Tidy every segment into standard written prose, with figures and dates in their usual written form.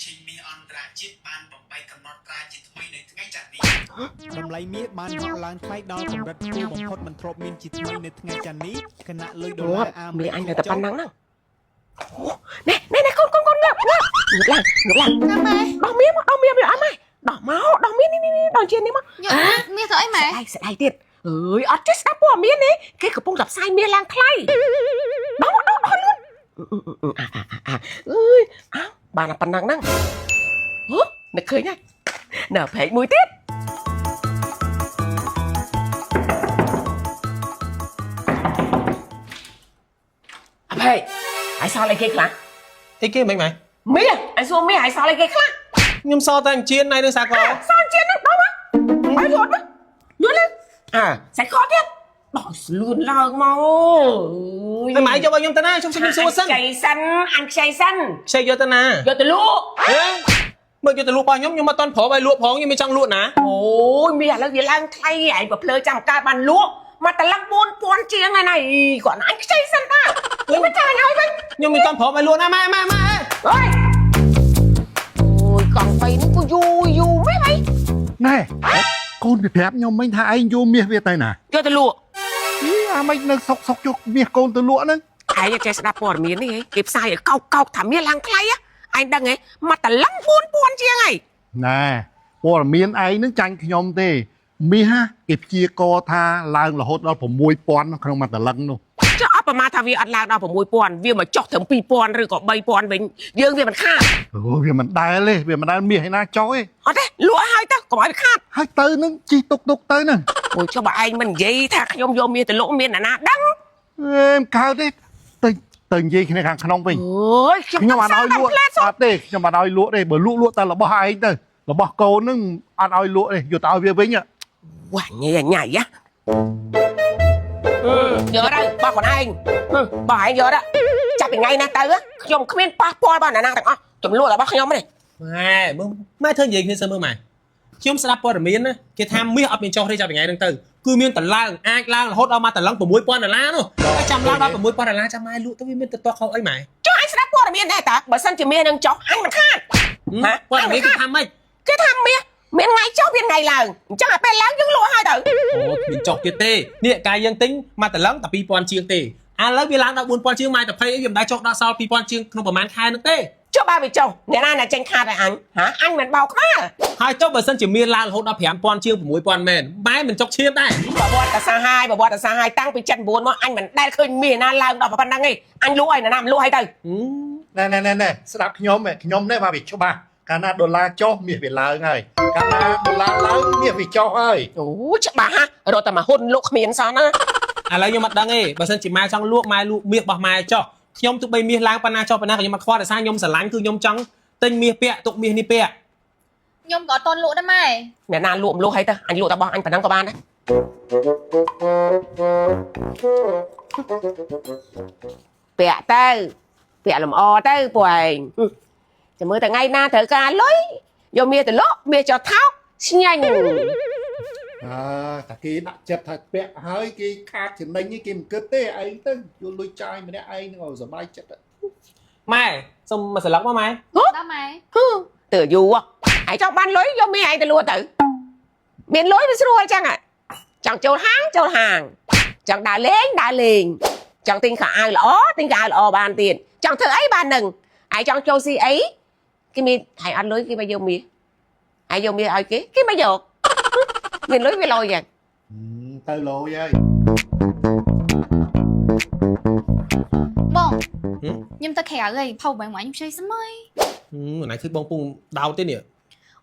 ឆេងមាសអន្តរជាតិបានបំបែកកំណត់ត្រាជាថ្មីនៅថ្ងៃច័ន្ទនេះ តម្លៃមាសបានហក់ឡើងថ្លៃដល់កម្រិតខ្ពស់បំផុតមិនធ្លាប់មានជាថ្មីនៅថ្ងៃច័ន្ទនេះខណៈលុយដុល្លា ងាប់ រអាមេ មា រិក សអញនៅតែប៉ុណ្ណឹងហ្នឹងអូណែណែណែកូនកូនកូនងើបងើបងើបឡើងងើបឡើង ណាម៉ែ ដោះមាសមកដោះមាសវាអត់ម៉ែដោះមកដោះមាសនេះនេះនេះដោះជានេះមក យកមាសទៅអីម៉ែ ស្ដាយស្ដាយទៀតអើយអត់ចេះស្ដាប់ព័ត៌មានទេគេកំពុងតែផ្សាយមាសឡើងថ្លៃដោះដោះដោះលឿនអាអាអើយអើបានតែប៉ុណ្ណឹងហ្នឹងហ៎នឹកឃើញហើយនៅប្រែកមួយទៀតអភ័យហើយសល់អីគេខ្លះ អីគេមិនម៉ែ មាសអញសួរមាសហើយសល់អីគេខ្លះ ខ្ញុំសល់តែអញ្ជៀនណៃនឹងសាក សល់ជាងហ្នឹងដល់មកបាយរត់មកយល់ទេអើសាច់ខទៀតដោះស្លឿនឡើងមក តែម៉ែយកឲ្យខ្ញុំទៅណាខ្ញុំខ្ញុំសួរសិន ខ្ចីសិនអញខ្ចីសិន ខ្ចីយកទៅណា យកទៅលក់ ហេមើលយកទៅលក់របស់ខ្ញុំខ្ញុំអត់តន់ព្រមឲ្យលក់ផងខ្ញុំមិនចង់លក់ណា អូយមាសឥឡូវវាឡើងថ្លៃឯងបើភ្លើចាំកើតបានលក់មកតឡឹង4000ជាងហើយណាអីគាត់អញខ្ចីសិនតាខ្ញុំមិនចាញឲ្យវិញ ខ្ញុំមិនតន់ព្រមឲ្យលក់ណាម៉ែម៉ែម៉ែ អើយអូយកង់បីនេះក៏យូរយូរមែនអី ណែកូនវាប្រាប់ខ្ញុំមិញថាឯងយកមាសវាទៅណា យកទៅលក់ អីអាម៉េចនៅសុកសុកយកមាសកូនទៅលក់ហ្នឹង ឯងចេះស្ដាប់ព័ត៌មាននេះហីគេផ្សាយឲ្យកោកកោកថាមានឡើងថ្លៃហ៎ឯងដឹងហ៎មកតឡឹង4000ជាងហី ណែព័ត៌មានឯងហ្នឹងចាញ់ខ្ញុំទេមាសហ่ะគេព្យាករណ៍ថាឡើងរហូតដល់6000ក្នុងមួយតលឹងនោះ ចុះអត់ប្រមាណថាវាអត់ឡើងដល់6000វាមកចុះត្រឹម2000ឬក៏3000វិញយើងវាមិនខាត អូវាមិនដែលទេវាមិនដែលមាសឯណាចុះទេ អត់ទេលក់ឲ្យទៅកុំឲ្យវាខាត ហើយទៅហ្នឹងជីទុកទុកទៅហ្នឹង អូយចុះបើឯងមិននិយាយថាខ្ញុំយកមាសទៅលក់មានអ្នកណាដឹង អេមិនកើតទេទៅទៅនិយាយគ្នាខាងក្នុងវិញ អូយខ្ញុំ ខ្ញុំអត់ឲ្យលក់ ផ្លែស អត់ទេខ្ញុំអត់ឲ្យលក់ទេបើលក់លក់តែរបស់ឯងទៅរបស់កូនហ្នឹងអត់ឲ្យលក់ទេយកទៅឲ្យវាវិញហ៎ វ៉ាញ៉ៃញ៉ៃហ៎យកទៅបោះខ្លួនឯងបោះឯងយកទៅចាប់ពីថ្ងៃណាទៅខ្ញុំគ្មានប៉ះពាល់របស់អ្នកណាទាំងអស់ចំនួនរបស់ខ្ញុំទេ ម៉ែមើលម៉ែធ្វើនិយាយគ្នាសិនមើលម៉ែខ្ញុំស្ដាប់ព័ត៌មានណាគេថាមាសអត់មានចុះទេចាប់ពីថ្ងៃហ្នឹងទៅគឺមានតឡើងអាចឡើងរហូតដល់មកតឡើង6000ដុល្លារនោះហើយចាំឡើងដល់6000ដុល្លារចាំម៉ែលក់ទៅវាមានទៅតោះខុសអីម៉ែ ចុះអញស្ដាប់ព័ត៌មានដែរតាបើសិនជាមាសនឹងចុះអញមិនខាត ហ៎ ព័ត៌មានគេថាម៉េច គេថាមាសមានថ្ងៃចុះមានថ្ងៃឡើងអញ្ចឹងអាពេលឡើងយើងលក់ឲ្យទៅ អូគ្មានចុះទៀតទេនេះកាយយើងទិញមកតឡើងតែ2000ជាងទេឥឡូវវាឡើងដល់4000ជាងម៉ែតែភ័យអីវាមិនដែលចុះដល់សល់2000ជាងក្នុងប្រហែលខែនោះទេ ចុះបើវាចុះអ្នកណាអ្នកចេញខាតឲ្យអញហ៎អញមិនបោកក្បាល ហើយចុះបើសិនជាមានឡើងរហូតដល់5000ជាង6000មែនម៉ែមិនចុកឈាមដែរ ប្រវត្តិសាស្ត្រហើយប្រវត្តិសាស្ត្រហើយតាំងពី79មកអញមិនដែលឃើញមាសណាឡើងដល់ប៉ុណ្ណឹងទេអញលក់ឲ្យអ្នកណាមិនលក់ឲ្យទៅ ណែណែណែណែស្ដាប់ខ្ញុំហ៎ខ្ញុំនេះមកវាច្បាស់កាលណាដុល្លារចុះមាសវាឡើងហើយកាលណាដុល្លារឡើងមាសវាចុះហើយ អូច្បាស់ហ่ะរត់តែមកហ៊ុនលក់គ្មានសោះណា ឥឡូវខ្ញុំអត់ដឹងទេបើសិនជាម៉ែចង់លក់ម៉ែលក់មាសរបស់ម៉ែចុះខ្ញុំទោះបីមាសឡើងប៉ុណ្ណាចុះប៉ុណ្ណាក៏ខ្ញុំអត់ខ្វល់ដោយសារខ្ញុំស្រឡាញ់គឺខ្ញុំចង់ទិញមាសពាក់ទុកមាសនេះពាក់ ខ្ញុំក៏អត់តន់លក់ដែរម៉ែ អ្នកណាលក់មិនលក់ឲ្យទៅអញលក់តែរបស់អញប៉ុណ្ណឹងក៏បានដែរពាក់ទៅពាក់លម្អទៅពួកឯងចាំមើលតែថ្ងៃណាត្រូវការលុយយកមាសទៅលក់មាសចុះថោកស្ញាញ់ អើតាគេដាក់ចិត្តថាពាក់ហើយគេខាតចំណេញនេះគេមិនគិតទេឯងទៅយកលុយចាយម្នាក់ឯងហ្នឹងឲ្យសប្បាយចិត្ត ម៉ែសុំមួយស្លឹកមកម៉ែ ដល់ម៉ែ ហឺទៅយូរឯងចង់បានលុយយកមាសឯងទៅលក់ទៅមានលុយវាស្រួលចឹងហ่ะចង់ចូលហាងចូលហាងចង់ដើរលេងដើរលេងចង់ទិញខោអាវល្អទិញខោអាវល្អបានទៀតចង់ធ្វើអីបាននឹងឯងចង់ចូលស៊ីអីគេមានឯងអត់លុយគេមកយកមាសឯងយកមាសឲ្យគេគេមកយកមានលុយវាលយចឹង ទៅលយហើយ បងខ្ញុំទៅក្រៅហីផៅបងមកខ្ញុំខ្ចីស្មៃ ណៃឃើញបងពងដោតទេនេះ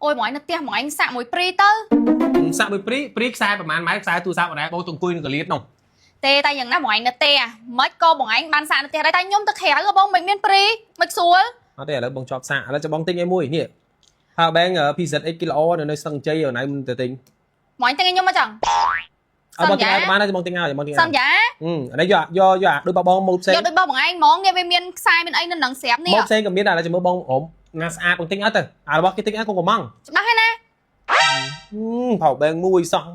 អូយមកឯងនៅផ្ទះមកឯងសាក់មួយព្រីទៅ សាក់មួយព្រីព្រីខ្សែប្រហែលម៉ែត្រខ្សែទូរស័ព្ទអត់ដែរបងទៅអង្គុយនឹងកលៀតនោះ ទេតែយ៉ាងណាមកឯងនៅផ្ទះមិនក៏បងឯងបានសាក់នៅផ្ទះដែរតែខ្ញុំទៅក្រៅហ៎បងមិនមានព្រីមិនស្រួល អត់ទេឥឡូវបងជាប់សាក់ឥឡូវចាំបងទិញឲ្យមួយនេះហើយ bank PZX គីឡូនៅស្ទឹងជ័យណៃមិនទៅទិញ មកឯងទិញឲ្យខ្ញុំមកចឹង អត់បងទិញឲ្យបានទេបងទិញឲ្យបងទិញឲ្យ សន្យា អឺនេះយកយកយកអាដូចបងម៉ូតផ្សេង យកដូចបងឯងហ្មងនេះវាមានខ្សែមានអីនៅនឹងស្រាប់នេះ ម៉ូតផ្សេងក៏មានដែរចាំមើលបងអមណាស្អាតបងទិញឲ្យទៅអារបស់គេទិញឲ្យកុំកំង ច្បាស់ហើយណា ផៅ bank មួយសោះ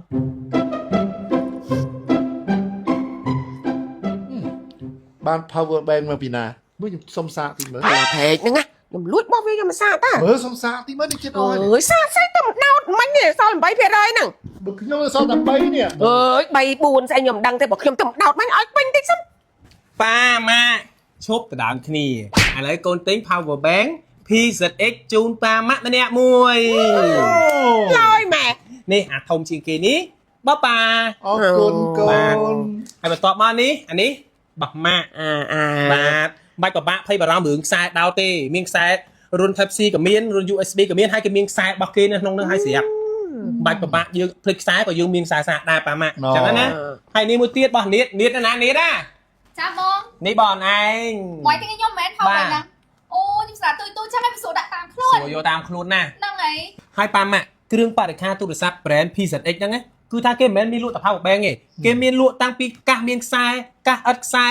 បាន power bank មកពីណាមួយខ្ញុំសុំសាកតិចមើល អាផេកហ្នឹងណា ខ្ញុំលួចរបស់វាខ្ញុំមកសាកតា មើលសំសាកទីមើលនេះចិត្តអស់ហើយ អើយសាកស្អីទៅមិនដោតមិញនេះសល់8%ហ្នឹង បើខ្ញុំសល់តែ3នេះ អើយ3 4ស្អីខ្ញុំមិនដឹងទេបើខ្ញុំទៅមិនដោតមិញឲ្យពេញតិចសិន ប៉ាម៉ាក់ឈប់ដណ្ដើមគ្នាឥឡូវកូនទិញ power bank PZX ជូនប៉ាម៉ាក់ម្នាក់មួយ ឡើយម៉ែ នេះអាធំជាងគេនេះបើប៉ា អរគុណកូ បាទ ន ហើយបន្ទាប់មកនេះអានេះបោះម៉ាក់ អាអា បាទបាច់ពិបាកភ័យបារម្ភរឿងខ្សែដោតទេមានខ្សែរុន Type C ក៏មានរុន USB ក៏មានហើយគេមានខ្សែរបស់គេនៅក្នុងនោះហើយស្រាប់បាច់ពិបាកយើងភ្លេចខ្សែក៏យើងមានខ្សែសាកដែរប៉ាម៉ាក់អញ្ចឹងណាហើយនេះមួយទៀតរបស់នៀតនៀតណានៀតណា ចាបង នេះបងឯង បងឯងទិញឲ្យខ្ញុំមែនថោក បាទ ហ្នឹងអូខ្ញុំស្ដាប់ទូទូចឹងឲ្យវាស្រួលដាក់តាមខ្លួន ស្រួលយកតាមខ្លួនណា ហ្នឹងហើយ ហើយប៉ាម៉ាក់គ្រឿងបរិក្ខារទូរស័ព្ទ brand PZX ហ្នឹងណាគឺថាគេមិនមែនមានលក់តែ power bank ទេគេមានលក់តាំងពីកាសមានខ្សែកាសឥតខ្សែ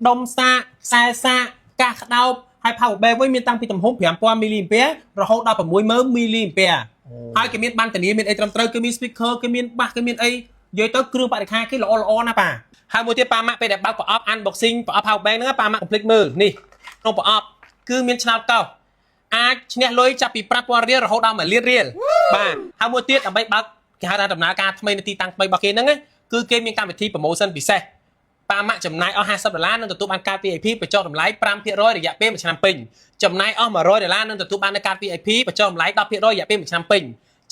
ដុំសាកខ្សែសាកកាសក្តោបហើយ power bank វិញមានតាំងពីទំហំ5000 mAh រហូតដល់60000 mAh ហើយគេមានបានធានាមានអីត្រឹមត្រូវគេមាន speaker គេមានបាសគេមានអីនិយាយទៅគ្រឿងបរិក្ខារគេល្អល្អណាស់ប៉ាហើយមួយទៀតប៉ាម៉ាក់ពេលដែលបើកប្រអប់ unboxing ប្រអប់ power bank ហ្នឹងណាប៉ាម៉ាក់កុំភ្លេចមើលនេះក្នុងប្រអប់គឺមានឆ្នោតកោសអាចឈ្នះលុយចាប់ពី5000រៀលរហូតដល់1លានរៀលបាទហើយមួយទៀតដើម្បីបើកគេហៅថាដំណើរការថ្មីនៅទីតាំងថ្មីរបស់គេហ្នឹងណាគឺគេមានកម្មវិធី promotion ពិសេសប៉ាម៉ាក់ចំណាយអស់50ដុល្លារនឹងទទួលបានកាត VIP បញ្ចុះតម្លៃ5%រយៈពេល1ឆ្នាំពេញចំណាយអស់100ដុល្លារនឹងទទួលបាននូវកាត VIP បញ្ចុះតម្លៃ10%រយៈពេល1ឆ្នាំពេញ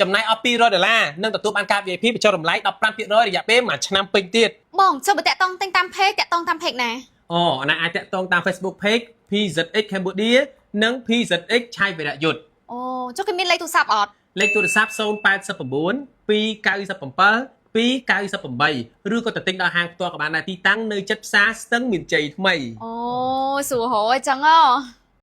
ចំណាយអស់200ដុល្លារនឹងទទួលបានកាត VIP បញ្ចុះតម្លៃ15%រយៈពេល1ឆ្នាំពេញទៀត បងចុះបើតាក់តងទិញតាម page តាក់តងតាម page ណា អូអាណាអាចតាក់ទងតាម Facebook Page PZX Cambodia និង PZX ឆៃវីរៈយុទ្ធ អូចុះគេមានលេខទូរស័ព្ទអត់ លេខទូរស័ព្ទ089 297 298ឬក៏ទៅទិញដល់ហាងផ្ទាល់ក៏បានដែរទីតាំងនៅជិតផ្សារស្ទឹងមានជ័យថ្មី អូស្រួលហ៎អញ្ចឹងហ៎